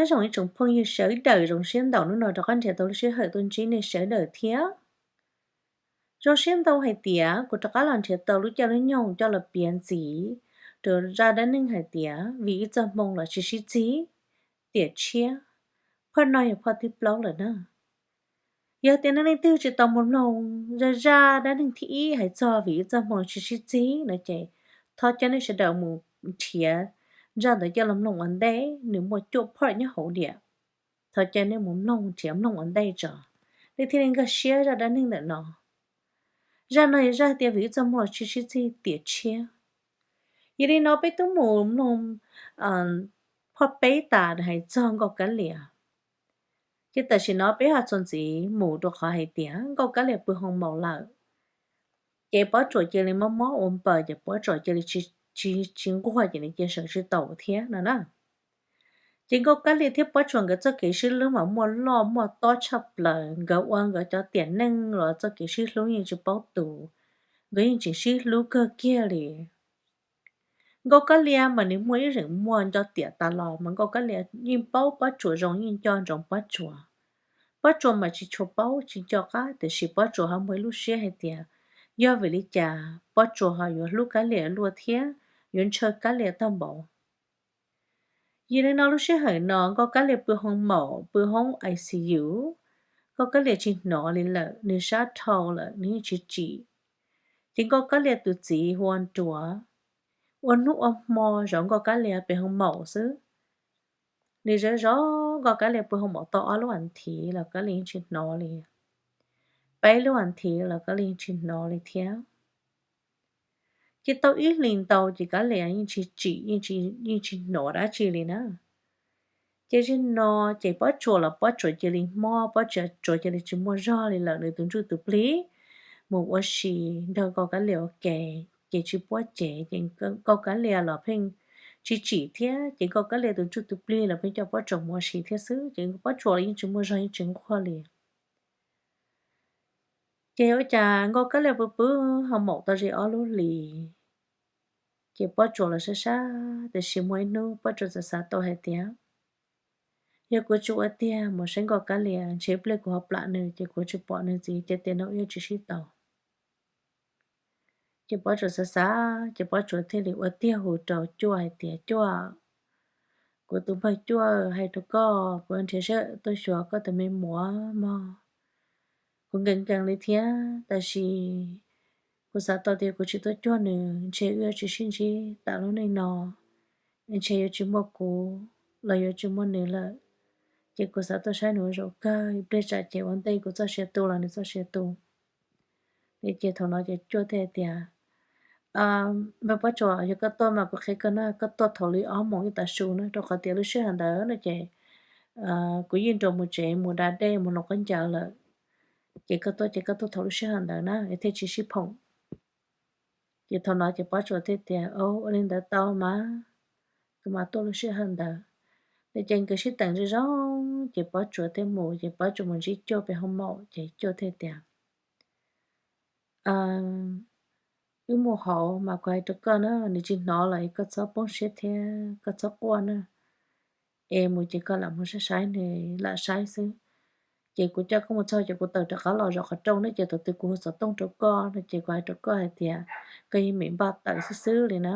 Nyob zoo ib tsoom phooj ywg sawv daws, zoo siab ntau hnub no rov qab nrhiav tau lub sij hawm tuaj ntsib nej sawv daws thiab. Zoo siab ntau hais tias kuv rov qab los nrhiav tau lub caij lub nyoog coj los piav ntxiv rau zaj dab neeg hais tias vim ib txoj hmoo los tsis sib txig, tiam tshiab. Phoj no yog phoj thib plaub lawm na. Yog tias nej leej twg tsis tau mus mloog zaj, zaj dab neeg thib ib hais txog vim ib txoj hmoo tsis sib txig no ces thov coj nej sawv daws mus nrhiav zaj ntawd coj los mloog ua ntej, nws muaj cuaj phoj nyob hauv diam. Thov coj nej mus mloog nrhiav mloog ua ntej tso, nej thiaj li nkag siab zaj dab neeg ntawm no. Zaj no yog zaj tias vim ib txoj hmoo los tsis sib txig, tiam tshiab. Yog li no peb twb mus mloog phoj peb tas hais txog Nkauj Kab Lias, ces tam sim no peb ho txuas ntxiv mus rau qhov hais tias Nkauj Kab Lias pw hoo maum lawm, ces Pob Tsuas cia li mob mob ua npaws, ces Pob Tsuas cia li tsis, tsis nquag, ces nws cia sawv tsis taus thiab no na. Ces Nkauj Kab Lias thiab Pob Tsuas nkawd txoj kev sib hlub mas muaj loj muaj tob tshaj plaws, nkawd ua nkawd cov tiam neej los txoj kev sib hlub yeej tsis paub tus, nkawd yeej tseem sib hlub kawg kiag li. Nkauj Kab Lias mas nws muaj ib zeem muaj nco tiam tas los mas Nkauj Kab Lias yeej paub Pob Tsuas zoo, yeej nco ntsoov Pob Tsuas. Pob Tsuas mas tsis tshua paub, tsis nco qab, tiam sis Pob Tsuas ho muaj ib lub siab hais tias yog vim li cas Pob Tsuas ho yuav hlub Kab Lias luaj thiab yuav ntshaw Kab Lias tag npaum. Yog li no lub sij hawm no Nkauj Kab Lias pw hoo maum, pw hoob I C U, Nkauj Kab Lias tsis hnov li lawm, nws sab dhau lawm, nws yeej tsis tsim. Ces Nkauj Kab Lias tus txiv hu ua Nruas, ua hnub ua hmo zov Nkauj Kab Lias pem hoo maum xwb. Nws zov zov Nkauj Kab Lias pw hoo maum tau ob lub as thiv los Kab Lias yeej tsis hnov li, peb lub as thiv los Kab Lias yeej tsis hnov li thiab. Ces tau ib hlis ntau ces Kab Lias yeej tsis tsim, yeej tsis hnov dab tsi li na. Ces zaum no ces Pob Tsuas los Pob Tsuas cia li mob, Pob Tsuas cia li tsis muaj zog li lawm, nws tus ntsuj tus plig mus ua si nrog Nkauj Kab Lias ua ke, ces tsis puab cev, ces Nkauj Kab Lias los pheej tsis tsim thiab, ces Nkauj Kab Lias tus ntsuj tus plig los pheej coj Pob Tsuas mus ua si thiab xwb, ces Pob Tsuas los yeej tsis muaj zog yeej tsis nquag li. Ces ua cas Nkauj Kab Lias pw pw hoo maum tau ze ob lub hlis, ces Pob Tsuas los sab sab, tiam sis muaj ib hnub Pob Tsuas txawm xav tau hais tias, yog kuv tsis ua tiag mus saib Nkauj Kab Lias ntshe pliag kuv ho plam nws ces kuv tsis pom nws ntxiv, ces tiam no wb yuav tsis sib tau. Ces Pob Tsuas xav xav ces Pob Tsuas thiaj li ua tiag hu rau Cuaj hais tias, Cuaj, kuv tus npawg Cuaj, hais rau koj, kuv nrhiav sij hawm tuaj xyuas koj tus me muam mog. Kuv nkees nkees li thiab, tab sis kuv xav tau tias kuv tsis tuaj cuag nws ntshe wb yuav tsis sib ntsib tas lub neej no, ntshe yuav tsis muaj kuv los yuav tsis muaj nws lawm. Ces kuv xav tuaj saib nws ua zaum kawg, ib pliag tsam ces ua ntej kuv txoj sia tu los nws txoj sia tu. Ces thaum no ces Cuaj thiaj tias, npawg Pob Tsuas, yog koj tuaj mas kuv qhia koj na, koj tuaj thaum li ob moos ib tav su na, rau qhov tias lub sij hawm ntawd no ces kuv yeej rov mus tsev mus da dej mus hluas nkauj ncaws lawm. Ces koj tuaj ces koj tuaj thaum lub sij hawm ntawd na es thiaj tsis sib phoom. Ces thaum no ces Pob Tsuas thiaj tias, ua li ntawd tau mas, kuv mam tuaj lub sij hawm ntawd. Ces nkawd sib teem zoo zoo, ces Pob Tsuas thiaj mus, ces Pob Tsuas mus ntsib Cuaj pem hoo maum, ces Cuaj thiaj tias, wb mus hauv mas kuv hais rau koj na, nws tsis hnov los es koj txhob poob siab thiab koj txhob quaj na. Es mus ces koj lam mus saib saib nws, lam saib xwb. Ces kuv coj koj mus txog ces kuv tawm rov qab los zaum qhov rooj na, ces thaum twg kuv hu xov tooj rau koj no ces kuv hais rau koj hais tias koj yeej meem npaj tawm xwb xwb li na.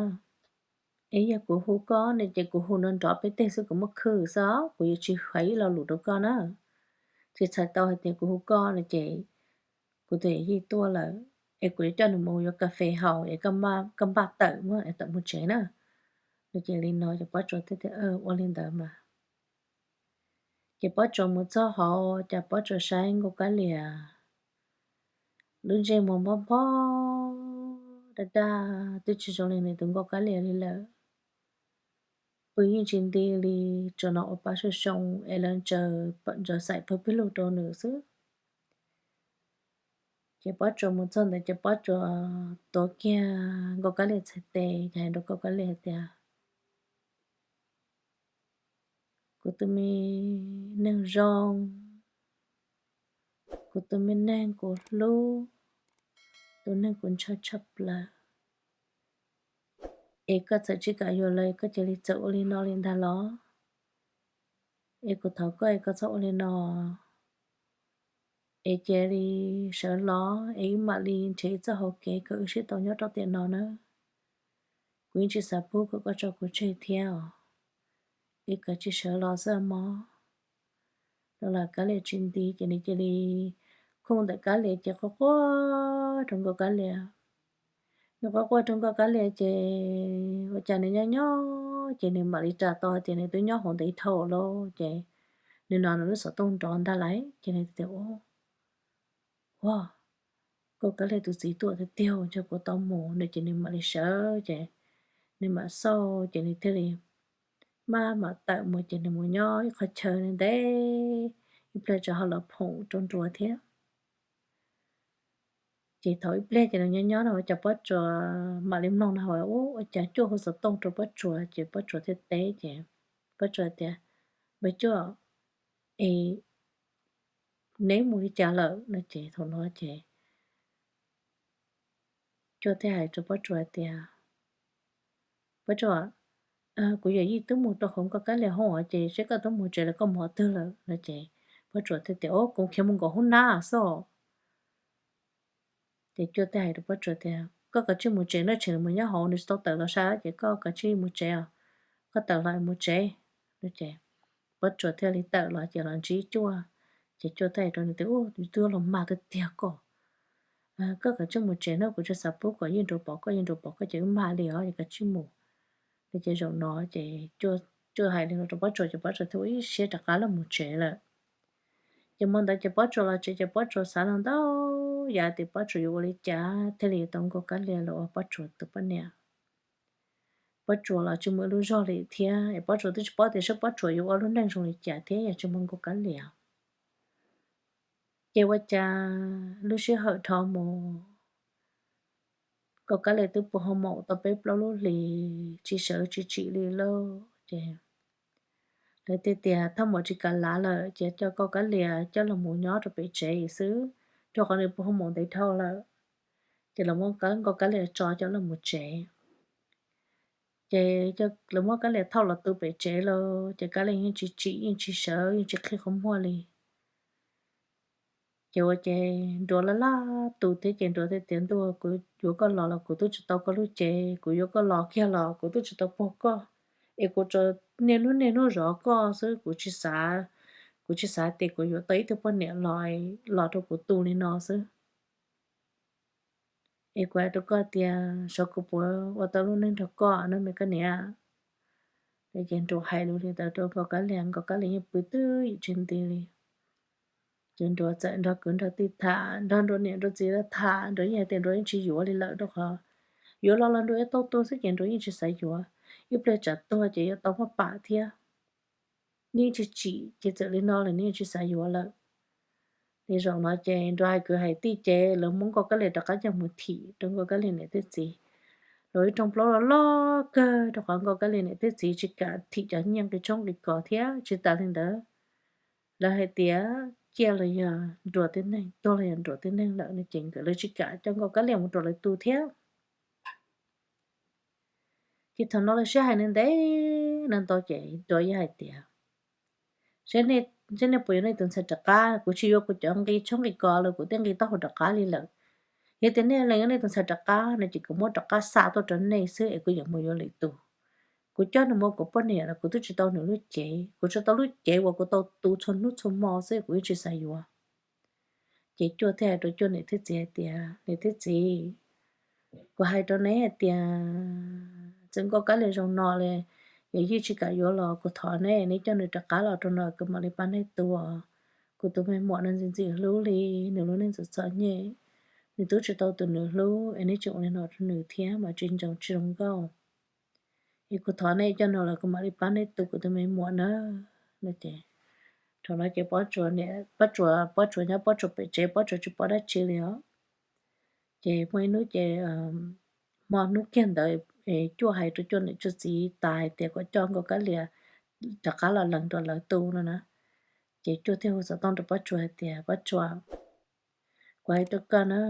Es yog kuv hu koj no ces kuv hu nrov nrov peb teg xwb, kuv muaj khw xwb, kuv yuav tsis hais ib lo lus rau koj na. Tsis txhais tau hais tias kuv hu koj no ces kuv tus yij tuaj lawm, es kuv yuav coj nws mus yuav kas fes haus, es koj npaj tawm muab es tawm mus tsev na. No ces li no ces Pob Tsuas thiaj tias, ua li ntawd mas. Ces Pob Tsuas mus txog hauv ces Pob Tsuas saib Nkauj Kab Lias lub ntsej muag npog npog daj daj, twb tsis zoo li nws tus Nkauj Kab Lias li lawm. Pw yeej tsis nti li, tsuas hnov ua pa soo soo es lawv ntsaws xaim pawg pig lug rau nws xwb. Ces Pob Tsuas mus txog ntawd ces Pob Tsuas tuav kiag Nkauj Kab Lias txhais tes ces hais rau Nkauj Kab Lias hais tias, kuv tus me neeg zoo, kuv tus me neeg kuv hlub, tus neeg kuv ntshaw tshaj plaws, es koj txawm tsis kam yuav lawv koj cia li txawm ua li no li ntag los? Es kuv thov koj es koj txhob ua li no, es cia li sawv los es wb mam li nrhiav ib txoj hauv kev kom wb sib tau nyob rau tiam no nawb. Kuv yeej tsis xav pub kom koj tso kuv tseg thiab os. Es koj cia li sawv los xwb mog. Los Kab Lias tsis nti ces nws cia li khooj ntawm Kab Lias ces quaj quaj rau Nkauj Kab Lias. Nws quaj quaj rau Nkauj Kab Lias ces ua cas nws nyob nyob ces nws mam li ras to tias nws twb nyob hauv ntev dhau lawm ces nws hnov nws lub xov tooj nrov ntag lauj ces nws tias, Ua, Nkauj Kab Lias tus txiv tuaj tiag tiag, ntshe kuv tau mus no ces nws mam li sawv ces nws mam xauj ces nws thiaj li maj mam tawm mus ces nws mus nyob ib qhov chaw ntev, ib pliag tsam ho los phoom rau Nruas thiab. Ces thaum ib pliag ces nws nyob nyob no ua cas Pob Tsuas mam li mloog no ua cas Cuaj hu xov tooj rau Pob Tsuas ces Pob Tsuas thiaj teb ces Pob Tsuas tias, Npawg Cuaj, es neb mus li cas lawm no ces thaum no ces Cuaj thiaj hais rau Pob Tsuas tias, Pob Tsuas, kuv yawm yij twb mus rau hauv Nkauj Kab Lias hoob os ces seb koj twb mus tsev lawm koj mus qhov twg lawm no ces Pob Tsuas thiaj tias, Kuv khiav mus nkaum hoob nab xwb. Ces Cuaj thiaj hais rau Pob Tsuas tias, Koj kav tsij mus tsev nawb, tshem nws mus nyob hauv nws tsis tau tawm los saib ces koj kav tsij mus tsev os, koj tawm los mus tsev no ces Pob Tsuas thiaj li tawm los ces los ntsib Cuaj. Ces Cuaj thiaj hais rau nws tias, Ub, twb los mag tiag tiag koj. Koj kav tsij mus tsev nawb, kuv tsis xav pub kom Yeej Nruas pom koj, Yeej Nruas pom koj ces wb mag li os, ces kav tsij mus no ces zaum no ces Cuaj hais li no rau Pob Tsuas ces Pob Tsuas thiaj ua ib siab rov qab los mus tsev lawm. Ces hmo ntawd ces Pob Tsuas los tsev ces Pob Tsuas xav los ntau yam tias Pob Tsuas yuav ua li cas thiaj li yuav tau Nkauj Kab Lias los ua Pob Tsuas tus poj niam. Pob Tsuas los tsis muaj lub zog li thiab es Pob Tsuas twb tsis paub tias seb Pob Tsuas yuav ua lub neej zoo li cas thiab yog tsis muaj Nkauj Kab Lias. Ces ua cas lub sij hawm dhau mus, Nkauj Kab Lias twb puag hoo maum tau peb plaub lub hlis tsis sawv tsis tsim li lauj. Ces lawv thiaj tias thaj mus tsis kam lav lawm ces coj Nkauj Kab Lias coj los mus nyob rau pem tsev xwb, rau qhov nws puag hoo maum ntev dhau lawm. Ces lawv muab Nkauj Kab Lias tso coj los mus tsev. Ces lawv muab Kab Lias thauj los tu pem tsev lawm ces Kab Lias yeej tsis tsim yeej tsis sawv yeej tsis qhib qhov muag li. Ces ua ces Nruas laj laj tus thiab ces Nruas thiaj tias, Ntuj, kuv yuav koj los los kuv twb tsis tau koj lub cev, kuv yuav koj los kiag los kuv twb tsis tau puag koj, es kuv tsuas niaj hnub niaj hnub zov koj xwb, kuv tsis xav, kuv tsis xav tias kuv yuav tau ib tug poj niam los, los rau kuv tu li no xwb. Es kuv hais rau koj tias xyov kuv puas ua tau lub neej nrog koj no me koj niam. Ces Nruas hais lus li ntawd rau Nkauj Kab Lias, Nkauj Kab Lias yeej pw twb ywm tsis nti li. Ces Nruas txawm nrog kwv nrog tij tham, nrog Nruas niam Nruas txiv tham, Nruas yeej hais tias Nruas yeej tsis yuav li lawm rau qhov yuav los los Nruas yuav tau tu xwb ces Nruas yeej tsis xav yuav. Ib pliag tsam tuag ces yuav tau muaj pam thiab. Nws yeej tsis tsim ces txawm li no lawm nws yeej tsis xav yuav lawm. Li zaum no ces Nruas hais kwv hais tij ces lawv muab Nkauj Kab Lias rov qab coj mus thim rau Nkauj Kab Lias niam thiab txiv. Lawv ib rooj plaub los loj kawg rau qhov Nkauj Kab Lias niam thiab txiv tsis kam thim cov nyiaj nqi tshoob nqi kos thiab tsis tas li ntawd, lawv hais tias ciaj los yog Nruas tib neeg, tuag los yog Nruas tib neeg lawm no ces nkawd lawv tsis kam coj Nkauj Kab Lias mus rau lawv tu thiab. Ces thaum no lawv sib hais ntev ntev no ntau ces Nruas yeej hais tias, Seb nej puas yuav nej tus ntxhais rov qab, kuv tsis yuav kuv cov nqi tshoob nqi kos los kuv tej nqi taub hau rov qab li lawm. Yog tias nej lees yuav nej tus ntxhais rov qab no ces kuv muab rov qab xa tuaj rau nej xwb es kuv yuav mus yuav lwm tus. Kuv coj nws mus ua kuv poj niam los kuv twb tsis tau nws lub cev, kuv tsis tau lub cev uas kuv tau tu txhua hnub txhua hmo xwb kuv yeej tsis xav yuav. Ces Cuaj thiaj hais rau Cuaj niam thiab txiv hais tias, Niam thiab txiv, kuv hais rau neb hais tias txawm Nkauj Kab Lias zoo no li, yog yeej tsis kam yuav los kuv thov neb, neb coj nws rov qab los rau no kuv mam li pab neb tu. Kuv tus me muam no ntxim ntxim hlub li, nws lub neej txom txom nyem, nws twb tsis tau tus nws hlub es neb tseem ua li no rau nws thiab mas tsis ntsoov tsis zoo nkauj. Es kuv thov neb coj nws los kuv mam li pab neb tu kuv tus me muam na. No ces thaum no ces Pob Tsuas, Pob Tsuas, Pob Tsuas nyob Pob Tsuas pem tsev, Pob Tsuas tsis paub dab tsi li os. Ces muaj ib hnub ces hmo hnub kiag ntawd Cuaj hais rau Cuaj niam Cuaj txiv tas hais tias kom coj Nkauj Kab Lias rov qab los lees rau lawv tu no na. Ces Cuaj thiaj hu xov tooj rau Pob Tsuas hais tias, Pob Tsuas, kuv hais rau koj na,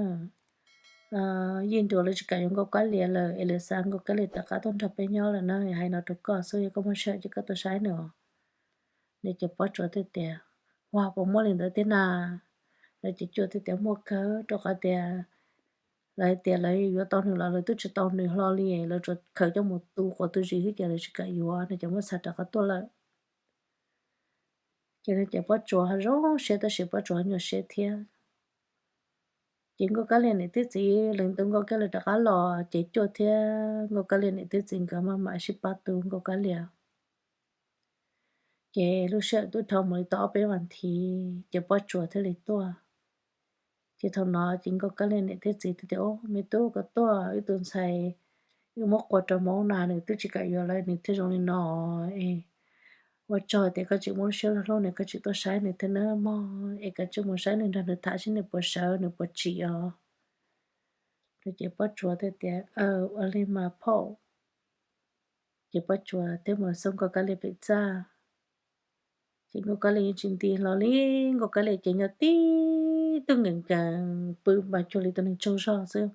Yeej Nruas lawv tsis kam yuav Nkauj Kab Lias lawm es lawv xa Nkauj Kab Lias rov qab tuaj nrog peb nyob lawm na. Hais no rau koj xwb, yog koj muaj sij hawm ces koj tuaj saib nws os. Nws ces Pob Tsuas thiaj tias, Ua, puas muaj li ntawd thiab na? Lawv ces Cuaj thiaj tias, Muaj kawg, rau qhov tias lawv tias lawv yuav tau nws los lawv twb tsis tau nws hlo li, lawv tsuas khaws coj mus tu quav tu zis xwb ces lawv tsis kam yuav no ces muab xa rov qab tuaj lawm. Ces no ces Pob Tsuas zoo siab tab sis Pob Tsuas nyuaj siab thiab. Ces Nkauj Kab Lias niam thiab txiv lees tu Nkauj Kab Lias rov qab los ces Cuaj thiab Nkauj Kab Lias niam thiab txiv nkawd maj mam sib pab tu Nkauj Kab Lias. Ces lub sij hawm twb dhau mus li tau ob peb vas thiv ces Pob Tsuas thiaj li tuaj. Ces thaum no ces Nkauj Kab Lias niam thiab txiv thiaj tias, Au, me tub, koj tuaj, wb tus ntxhais wb muab quas rau Hmoob na, nws twb tsis kam yuav lawm nws thiaj zoo li no es ua tsaug tias koj tseem muaj lub siab hlub nws, koj tseem tuaj saib nws thiab nawb mog, es koj tseem mus saib nws nrog nws tham seb nws puas sawv nws puas tsim os. No ces Pob Tsuas thiaj tias, Aw, ua li mas phauj. Ces Pob Tsuas thiaj mus xub Nkauj Kab Lias pem txaj. Ces Nkauj Kab Lias yeej tsis nti hlo li, Nkauj Kab Lias ces nyob tib tug nkees nkees pw mas cuag li tus neeg tsaug zog xwb.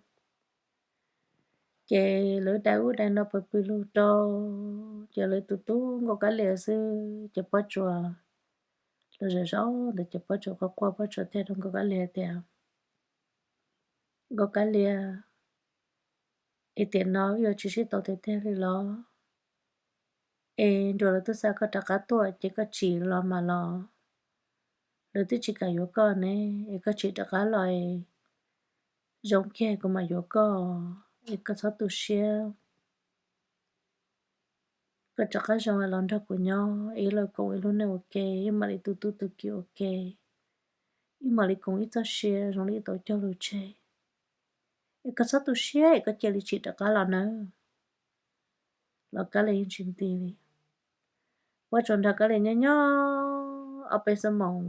Ces lawv dai ub dai no pw pw lug rau, ces lawv tus tub Nkauj Kab Lias xwb ces Pob Tsuas, lawv zom zaws ntawd ces Pob Tsuas quaj quaj Pob Tsuas thiaj rau Nkauj Kab Lias tias, Nkauj Kab Lias, es tiam no wb yuav tsis sib tau tiag tiag li los? Es nruas lawv twb xa koj rov qab tuaj ces koj tsim los mas los, lawv twb tsis kam yuav koj ne, es koj tsim rov qab los es zoo kiag kuv mam yuav koj, es koj txhob tu siab. Koj rov qab zoo los nrog kuv nyob, ib los koom ib lub neej ua ke, ib mam li tu tub tu kiv ua ke, ib mam li koom ib txoj sia zoo li ib tauv cog lus tseg. Es koj txhob tu siab es koj cia li tsim rov qab los nawb. Los Kab Lias yeej tsis nti li. Pob Tsuas nrog Kab Lias nyob nyob ob peb xuab moos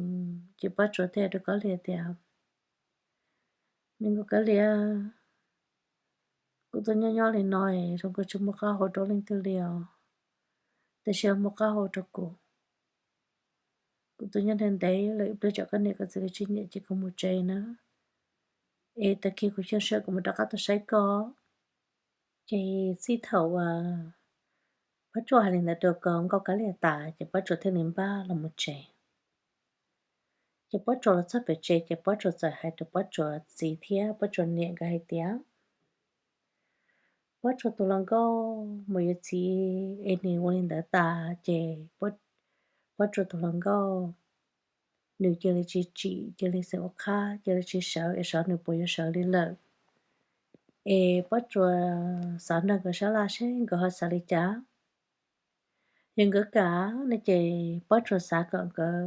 ces Pob Tsuas thiaj rau Kab Lias tias, Me Nkauj Kab Lias, kuv tuaj nyob nyob li no es zoo kawg tsis muaj qab hau rau leej twg li os, tiam sis muaj qab hau rau kuv. Kuv tuaj nyob ntev ntev lawm, ib pliag tsam koj niam koj txiv lawv tsis nyiam ces kuv mus tsev na. Es tag kis kuv xyoo sawv kuv mam rov qab tuaj saib koj. Ces txij thaum uas Pob Tsuas hais li ntawd rau Nkauj Kab Lias tas ces Pob Tsuas thiaj li npaj los mus tsev. Ces Pob Tsuas los txog pem tsev ces Pob Tsuas txawm hais rau Pob Tsuas txiv thiab Pob Tsuas niam nkawd hais tias, Pob Tsuas tus hluas nkauj mus yuav txiv es nws ua li ntawd tas ces Pob Tsuas tus hluas nkauj nws cia li tsis tsim, cia li xeem ua qhab, cia li tsis sawv es xyov nws puas yuav sawv li lawm. Es Pob Tsuas xav nrog nkawd sab laj seb nkawd ho xav li cas. Yog nkawd kam no ces Pob Tsuas xav kom nkawd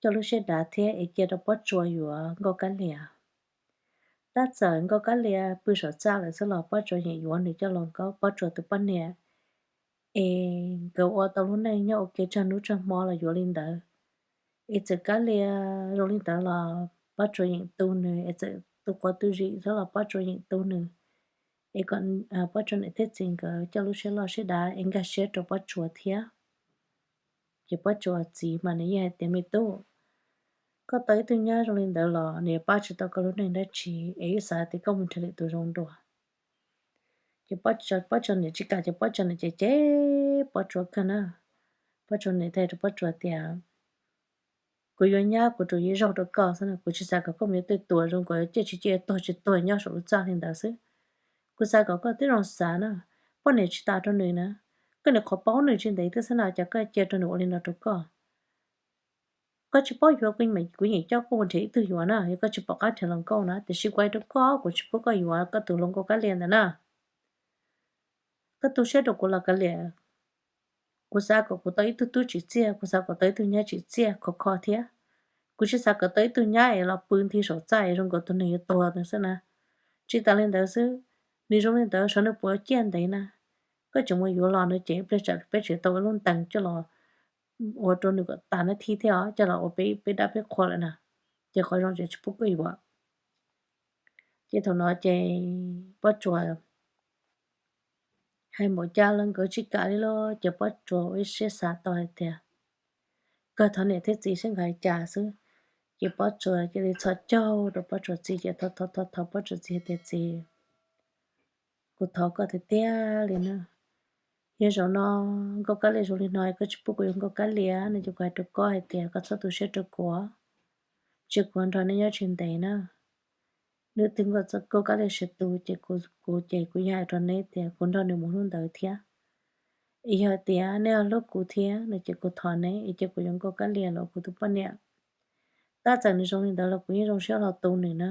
coj lub siab dav thiab es cia rau Pob Tsuas yuav Nkauj Kab Lias. Tab txawm Nkauj Kab Lias pw saum txaj lawm xwb los Pob Tsuas yeem yuav nws coj los nkaub Pob Tsuas tus poj niam, es nkawd ua tau lub neej nyob ua ke tsawg hnub tsawg hmo los yuav li ntawd. Es txawm Kab Lias zoo li ntawd los Pob Tsuas yeem tu nws, es txawm tu quav tu zim xwb los Pob Tsuas yeem tu nws. Es kom Pob Tsuas niam thiab txiv nkawd coj lub siab loj siab dav es nkag siab rau Pob Tsuas thiab. Ces Pob Tsuas txiv mas nws yeej hais tias, Me tub, koj tau ib tug nyab zoo li ntawd los nws yuav pab tsis tau koj lub neej dab tsi, es wb xav tias koj mus nrhiav lwm tus zoo dua. Ces Pob Tsuas niam tsis kam ces Pob Tsuas niam ces cem Pob Tsuas kawg na. Pob Tsuas niam thiaj hais rau Pob Tsuas tias, Kuv yuav nyab kuv tsuas yuav ib zaug rau koj xwb na, kuv tsis xav kom koj mus yuav tej tuag zoo nkaus ciaj tsis ciaj tuag tsis tuag nyob saum lub txaj li ntawd xwb. Kuv xav kom koj tib zoo xav na, poj niam tsis tas rau nws na, koj niam qhuav paub nws tsis ntev twb xwb na cas koj cia rau nws ua li no rau koj. Koj tsis paub yuav, kuv yeem coj koj mus nrhiav ib tug yuav na, yog koj tsis pom qab nrhiav hluas nkauj na, tiam sis kuv hais rau koj, kuv tsis pub koj yuav koj tus hluas nkauj Kab Lias ntawd na. Koj tu siab rau kuv los Kab Lias, kuv xav kom kuv tau ib tug tub tsim txiaj, kuv xav kom tau ib tug nyab tsim txiaj khov kho thiab. Kuv tsis xav kom tau ib tug nyab es los pw nthi saum txaj es zoo nkaus tus neeg yuav tuag ntawd xwb na. Tsis tas li ntawd xwb, nws zoo li ntawd xyov nws puas ciaj ntev na. Koj tseem mus yuav los no ces ib pliag tsam peb tseem tau ua lub ntees coj los ua rau nws kom tas nab thib thiab os, coj los ua peb peb dab peb qhua lawm na. Ces qhov zoo ces tsis pub koj yuav. Ces thaum no ces Pob Tsuas hais npaum cas los nkawd tsis kam li lauj, ces Pob Tsuas ua ib siab xav tau hais tias kawg thov niam thiab txiv seb nkawd hais cas xwb. Ces Pob Tsuas cia li txhos caug rau Pob Tsuas txiv ces thov thov thov Pob Tsuas txiv hais tias, Txiv, kuv thov koj tiag tiag li na, Yog zaum no Nkauj Kab Lia zoo li no koj tsis pub kuv yuav Nkauj Kab Lia no ces kuv hais rau koj hais tias koj txhob tu siab rau kuv, cia kuv nrog nej nyob tsis ntev na. Hnub twg Nkauj Kab Lia siav tu ces kuv ces kuv yeej hais rau neb tias kuv nrog nws mus hnub ntawd thiab. Es yog tias neb hlub kuv thiab no ces kuv thov neb es cia kuv yuav Nkauj Kab Lia los kuv tus poj niam. Tab txawm nws zoo li ntawd los kuv yeej zoo siab hlo tu nws na.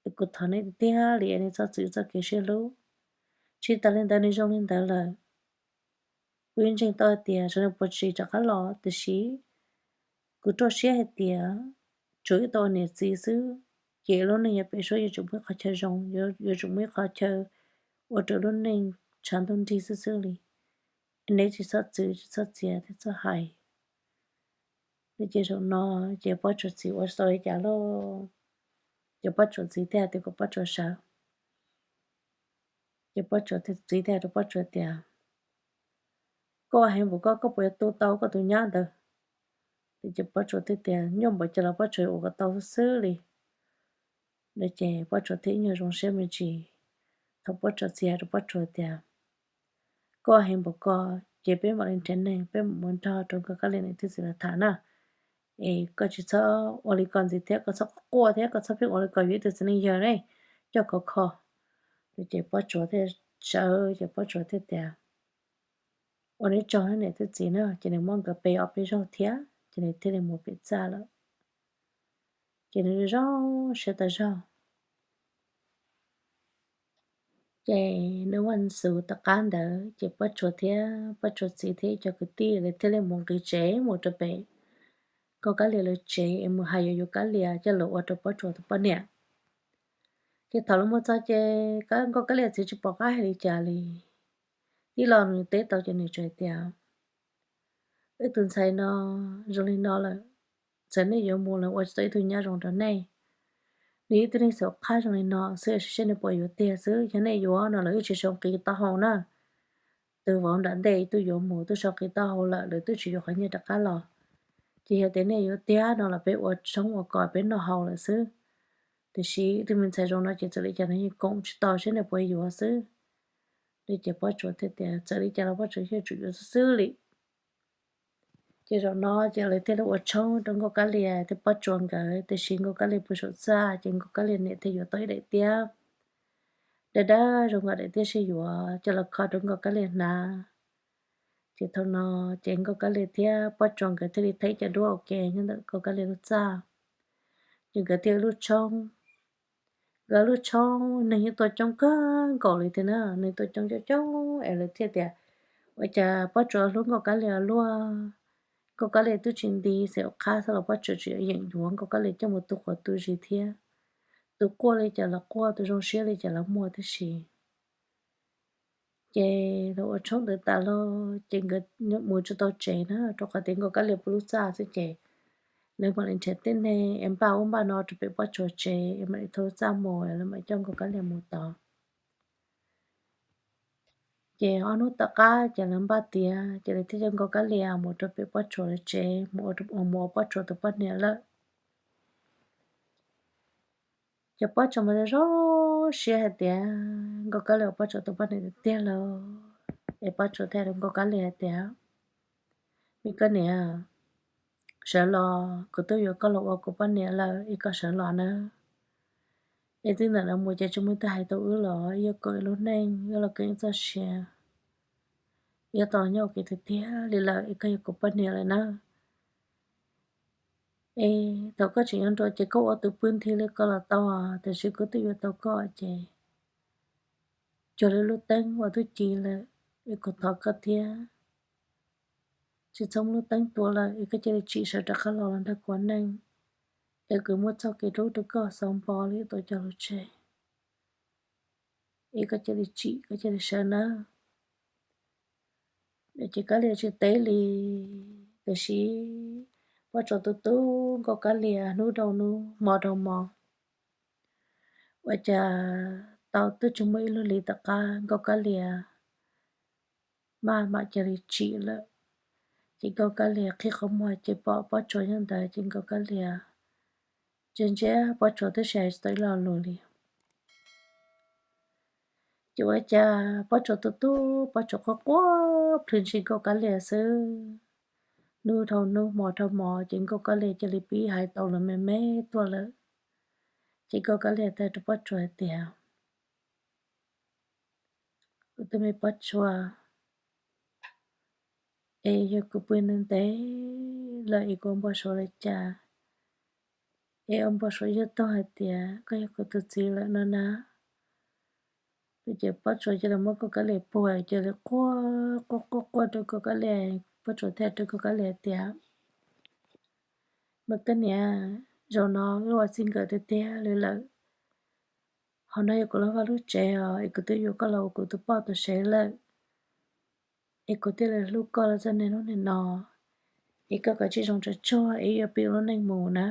Es kuv thov neb tiag tiag li es neb txhob txwv txoj kev sib hlub. Tsis tas li ntawd nws zoo li ntawd lawm, kuv yeej ntseeg tau hais tias sawv daws puas tsis rov qab los tiam sis kuv rau siab hais tias tsuas ib tau ua niam txiv xwb, ces lub neej yuav pem suab yuav tsum muaj ib qhov chaw zoo, yuav tsum muaj ib qhov chaw ua rau lub neej tshav ntuj nrig xwb xwb li. Neb tsis txhob txwv tsis txhob txiav thiab txhob hais. Ces zaum no ces Pob Tsuas txiv ua tau li cas lauj? Ces Pob Tsuas txiv thiaj hais tias kom Pob Tsuas sawv. Ces Pob Tsuas txiv thiaj hais rau Pob Tsuas tias, koj ua heev npaum koj, koj puas yuav tu tau koj tus nyab ntawd? Ces Pob Tsuas thiaj tias nyuaj npaum cas los Pob Tsuas yuav ua kom tau xwb li. No ces Pob Tsuas thiaj ib nyuag zoo siab me ntsis. Thaum Pob Tsuas txiv hais rau Pob Tsuas tias, koj ua heev npaum ko, ces peb mam li nrhiav neeg peb mam mus nrog rau Nkauj Kab Lia niam thiab txiv lawv tham na. Es koj tsis txhob ua li ko ntxiv thiab, koj txhob quaj thiab koj txhob pheej ua li ko, yuav ib tug txiv neej yawg ne, coj khov kho. No ces Pob Tsuas thiaj sawv ces Pob Tsuas thiaj tias, ua neb tsaug niam thiab txiv na. Ces nws muab nkawd pe ob peb zaug thiab ces nws thiaj li mus pem txaj lawm. Ces nws zoo siab tas zog. Ces nws vaj xus tom qab ntawd ces Pob Tsuas thiab Pob Tsuas txiv thiab cov kwv tij lawv thiaj li mus nqis tsev mus rau pem Nkauj Kab Lia lawv tsev es mus hais yuav yuav Kab Lia coj los ua rau Pob Tsuas tus poj niam. Ces thaum lawv mus txog ces Nkauj Kab Lia txiv tsis pom qab hais li cas li. Tib lo nws teb tau ces nws txawm tias, wb tus ntxhais no zoo li no lawm, txawm nej yuav mus los ua tsis tau ib tug nyab zoo rau nej. Nws ib tug neeg xaum qab zoo li no xwb, saib nej puas yuav tiag xwb. Yog nej yuav no lawv twb tsis sau nqi taub hau na. Tus vauv nram ntej twb yuav mus twb sau nqi taub hau lawm, lawv twb tsis yuav qhov nyiaj rov qab los. Ces yog tias nej yuav tiag no los peb ua tshoob ua kos peb noj haus lawm xwb. Tiam sis ib tug me ntxhais zoo no ces txawm li cas nws yeej koom tsis tau, saib nej puas yuav xwb. Li ces Pob Tsuas thiaj tias txawm li cas los Pob Tsuas yeej tsum yuav xwb xwb li. Ces zaum no ces lawv thiaj li ua tshoob rau Nkauj Kab Lia thiab Pob Tsuas nkawd, tiam sis Nkauj Kab Lia pw saum txaj ces Nkauj Kab Lia niam thiaj yuav tau ib daim tiab dawb dawb zoo nkauj daim tiab sib yuav coj los kho rau Nkauj Kab Lia hnav. Ces thaum no ces Nkauj Kab Lia thiab Pob Tsuas nkawd thiaj li thaij cov duab ua ke nyob ntawm Nkauj Kab Lia lub txaj. Ces nkawd thiaj ua lub tshoob. Nkawd lub tshoob neeg yeej tuaj coob kawg nkaus li thiab na, neeg tuaj coob coob coob es lawv thiaj tias, ua cas Pob Tsuas hlub Nkauj Kab Lia luaj, Nkauj Kab Lia twb tsis nti xeem qhab xwb los Pob Tsuas tseem yeem yuav Nkauj Kab Lia coj mus tu quav tu zis thiab. Tus quaj li cas los quaj, tus zoo siab li cas los muaj tib si. Ces lawv ua tshoob ntawd tas los ces nkawd mus tsis tau tsev na, rau qhov tias Nkauj Kab Lia pw lub txaj xwb ces lawv mam li nrhiav tib neeg es npaj ub npaj no rau pem Pob Tsuas tsev es mam li thauj lub txaj mus lawv mam coj Nkauj Kab Lia mus tod. Ces ob hnub tom qab ces lawv npaj tiav ces lawv thiaj coj Nkauj Kab Lia mus rau pem Pob Tsuas lawv tsev mus ua Pob Tsuas tus poj niam lawm. Ces Pob Tsuas mas zoo siab hais tias Nkauj Kab Lia ua Pob Tsuas tus poj niam tiag tiag lawm. Es Pob Tsuas thiaj hais rau Nkauj Kab Lia hais tias, me koj niam, sawv los, kuv twb yuav koj los ua kuv poj niam lawm es koj sawv los nawb. Es txij ntawm no mus ces tsis muaj ib tug hais tau wb los, wb yuav kawm wb lub neej, wb los kawm wb txoj sia, wb yuav tau nyob ua ke tiag tiag li lawm es koj yog kuv poj niam lawm nawb. Es thaum koj tseem yuav nruas ces koj ua tus pw nthi li ko los tau, tiam sis kuv twb yuav tau koj ces cuag li lub teeb uas twb ci lawm, es kuv thov koj thiab, tsis txhob muab lub teeb tua lawm es koj cia li tsim sawv rov qab los los nrog kuv ua neej, es kuv muab txoj kev hlub rau koj xaus npo li tau cov lus tseg, es koj cia li tsim koj cia li sawv nawb. Ces Kab Lia tsis teb li, tiam sis Pob Tsuas tu tu Nkauj Kab Lia hnub dhau hnub hmo dhau hmo. Ua cas tau twb tsis muaj ib lub hlis tom qab Nkauj Kab Lia maj mam cia li tsim lawm. Ces Nkauj Kab Lia qhib qhov muag ces pom Pob Tsuas nyob ntawd ces Nkauj Kab Lia ntsia ntsia Pob Tsuas twb tsis hais tsis tau ib lo lus li. Ces ua cas Pob Tsuas tu tu, Pob Tsuas quaj quaj plhws ntsis Nkauj Kab Lia xwb. Hnub dhau hnub, hmo dhau hmo, ces Nkauj Kab Lia cia li pib hais tau lus me me tuaj lawm. Ces Nkauj Kab Lia teb rau Pob Tsuas hais tias, Kuv tus me Pob Tsuas, es yog kuv pw ntev ntev lawm es kuv ua npau suav li cas, es ua npau suav yog tau hais tias koj yog kuv tus txiv lawm no na. Ces Pob Tsuas cia li muab Nkauj Kab Lia puag, cia li quaj quaj quaj quaj rau Nkauj Kab Lia. Pob Tsuas thiaj rau Nkauj Kab Lia tias, Mas koj niam, zaum no wb ua txij nkawm tiag tiag li lawm. Hauv no yog kuv lub vaj lub tsev os, es kuv twb yuav koj los ua kuv tus poj tus sev lawm, es kuv thiaj li hlub koj los txog niaj hnub nim no, es koj kav tsij zoo tsawg tsuag es wb yuav pib lub neej mus na.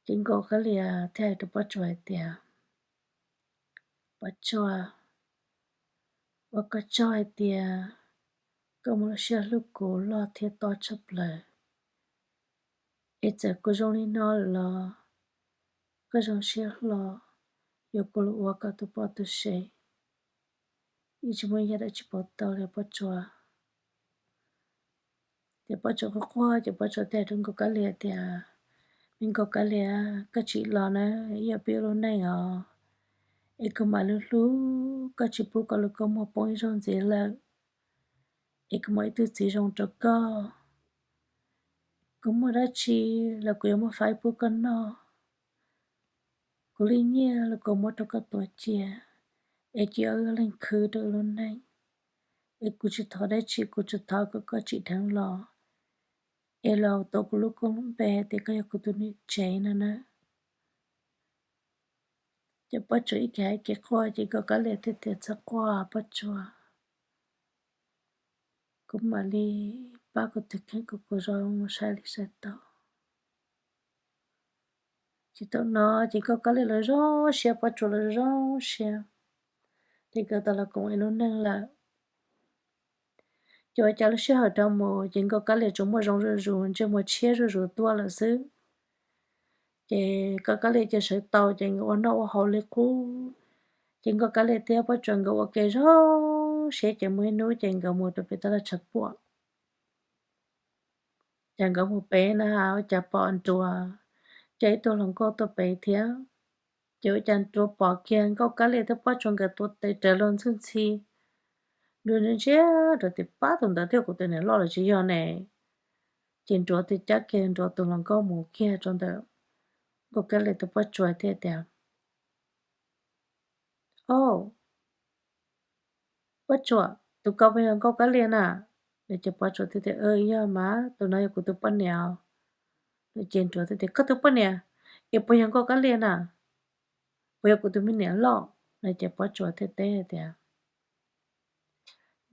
Ces Nkauj Kab Lia thiaj hais rau Pob Tsuas hais tias, Pob Tsuas, ua koj tsaug hais tias koj muaj lub siab hlub kuv loj thiab tob tshaj plaws. Es txawm kuv zoo li no lawm los koj zoo siab hlo yuav kuv los ua koj tus poj tus sev, yeej tsis muaj ib yam dab tsi pauv tau li Pob Tsuas. Ces Pob Tsuas quaj quaj ces Pob Tsuas thiaj rau Nkauj Kab Lia tias, Me Nkauj Kab Lia, koj tsim los na, wb yuav pib lub neej os. Es kuv mam li hlub koj tsis pub koj lub kua muag poob ib zaug ntxiv lawm. Es kuv muaj ib tug txiv zoo rau koj. Kuv muaj dab tsi los kuv yuav muab faib pub koj noj. Kuv li nyiaj los kuv muab rau koj tuav cia, es cia wb leeg khwv rau lub neej. Es kuv tsis thov dab tsi, kuv tsuas thov kom koj tsim dheev los, es los tuav kuv lub koob lub npe hais tias koj yog kuv tus niam tsev no na. Ces Pob Tsuas ib ke hais ib ke quaj ces Nkauj Kab Lia thiaj tias, Txhob quaj Pob Tsuas, kuv mam li pab kuv tus kheej kom kuv zoo sai li sai tau. Ces thaum no ces Nkauj Kab Lia los zoo siab, Pob Tsuas los zoo siab, ces nkawd tau los koom ib lub neej lawm. Ces ua cas lub sij hawm dhau mus ces Nkauj Kab Lia tsuas muaj zoo zuj zus, ntsej muag tshiab zuj zus tuaj lawm xwb. Ces Nkauj Kab Lia cia sawv tau ces nkawd ua noj ua haus li qub. Ces Nkauj Kab Lia thiab Pob Tsuas nkawd ua ke zoo siab ces muaj ib hnub ces nkawd mus rau pem tab laj tshav puam. Ces nkawd mus pem na, ua cas pom Nruas coj ib tug hluas nkauj tuaj pem thiab. Ces ua cas Nruas pom kiag Nkauj Kab Lia thiab Pob Tsuas nkawd tuav tes raws luag ntxhi ntxhi. Nruas ntsia ntsia, Nruas tias, Pab, tus ntawd thiab kuv tus niam loj los tsis yog ne. Ces Nruas thiaj cab kiag Nruas tus hluas nkauj mus kiag rau ntawm Nkauj Kab Lia thiab Pob Tsuas thiaj tias, Au, Pob Tsuas, tus ko puas yog Nkauj Kab Lia na? No ces Pob Tsuas thiaj tias, Yog mas, tus no yog kuv tus poj niam. No ces Nruas thiaj tias, Koj tus poj niam? Es puas yog Nkauj Kab Lia na? Puas yog kuv tus me niam loj? No ces Pob Tsuas thiaj teb tias,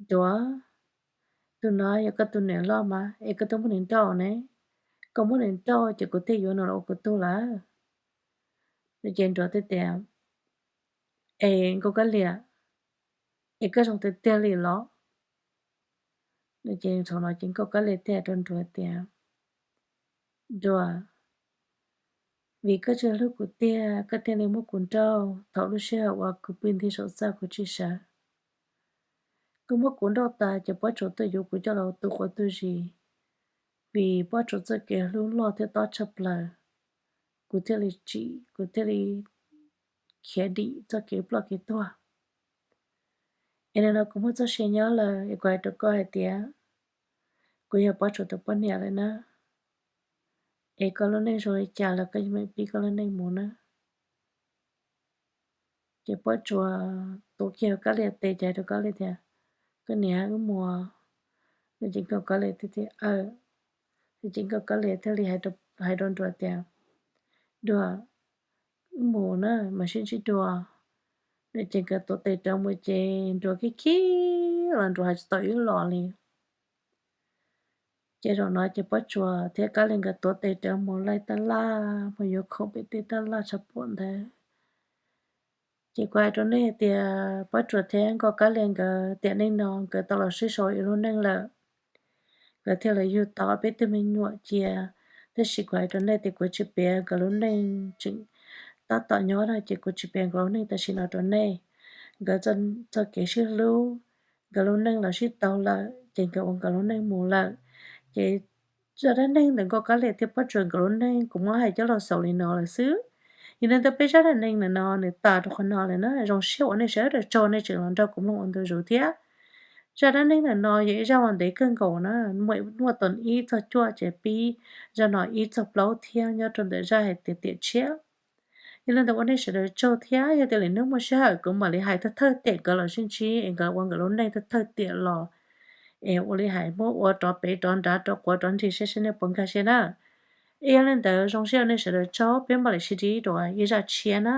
Nruas, tus no yog koj tus niam loj mas es koj twb muab nws nrauj ne. Koj muab nws nrauj ces kuv thiaj yuav nws los ua kuv tug lawm. No ces Nruas thiaj tias, Es Nkauj Kab Lia, es koj zoo tiag tiag li los? No ces thaum no ces Nkauj Kab Lia thiaj hais rau Nruas tias, Nruas, vim koj tsis hlub kuv tiag koj thiaj li muab kuv nrauj thaum lub sij hawm uas kuv pw nti saum txaj kuv tsis sawv. Koj muab kuv nrauj tas ces Pob Tsuas tuaj yuav kuv coj los tu quav tu zis. Vim Pob Tsuas txoj kev hlub loj thiab tob tshaj plaws, kuv thiaj li tsim, kuv thiaj li khiav dim txoj kev ploj kev tuag. Es nim no kuv muaj txoj sia nyob lawm es kuv hais rau koj hais tias kuv yog Pob Tsuas tus poj niam lawm na. Es koj lub neej zoo li cas los koj yeej meem pib koj lub neej mus na. Ces Pob Tsuas tuav kiag Kab Lia tes ces hais rau Kab Lia tias, Koj niam, wb mus. No ces Nkauj Kab Lia thiaj tias, Aw. No ces Nkauj Kab Lia thiaj li hais rau Nruas tias, Nruas, wb mus na, mam sib ntsib dua. No ces nkawd tuav tes rov mus ces Nruas khib khib los Nruas hais tsis tau ib los li. Ces zaum no ces Pob Tsuas thiab Kab Lia nkawd tuav tes rov mus laij tab laj mus yuav khoom pem tej tab laj tshav puam ntawd. Ces kuv hais rau nej hais tias Pob Tsuas thiab Nkauj Kab Lia nkawd tiam neej no nkawd tau los sib sau ib lub neej lawm. Nkawd thiaj los yug tau peb tug me nyuam cia. Tab sis kuv hais rau nej tias kuv tsis piav nkawd lub neej tseem tab tom nyob no ces kuv tsis piav nkawd lub neej tam sim no rau nej. Nkawd txoj kev sib hlub, nkawd lub neej los sib tau lawm ces nkawd ua nkawd lub neej mus lawm. Ces zaj dab neeg ntawm Nkauj Kab Lis thiab Pob Tsuas nkawd lub neej kuv muab hais coj los xaus li no lawm xwb. Yog li ntawd peb zaj dab neeg ntawm no nws tas rau qhov no lawm na. Zoo siab ua nej sawv daws tsaug nej tseem los nrog kuv mloog ua ntu zus thiab. Zaj dab neeg ntawm no yog ib zaj uas ntev kawg nkaus na, muaj ib, muaj tau ib txog cuaj ces pib zaj no ib txog plaub thiab nyob rau ntawm zaj hais tias tiam tshiab. Yog li ntawd ua nej sawv daws tsaug thiab yog tias lwm hnub muaj sij hawm kuv mam li hais thawj thawj tiam nkawd los sib ntsib es nkawd ua nkawd lub neej thawj thawj tiam los es ua li hais muab ua rov pem rov nrad rov quav rov nrig saib seb nej puas nkag siab na. Es yog li ntawd zoo siab ua nej sawv daws tsaug, peb mam li sib ntsib dua ib zaj tshiab na.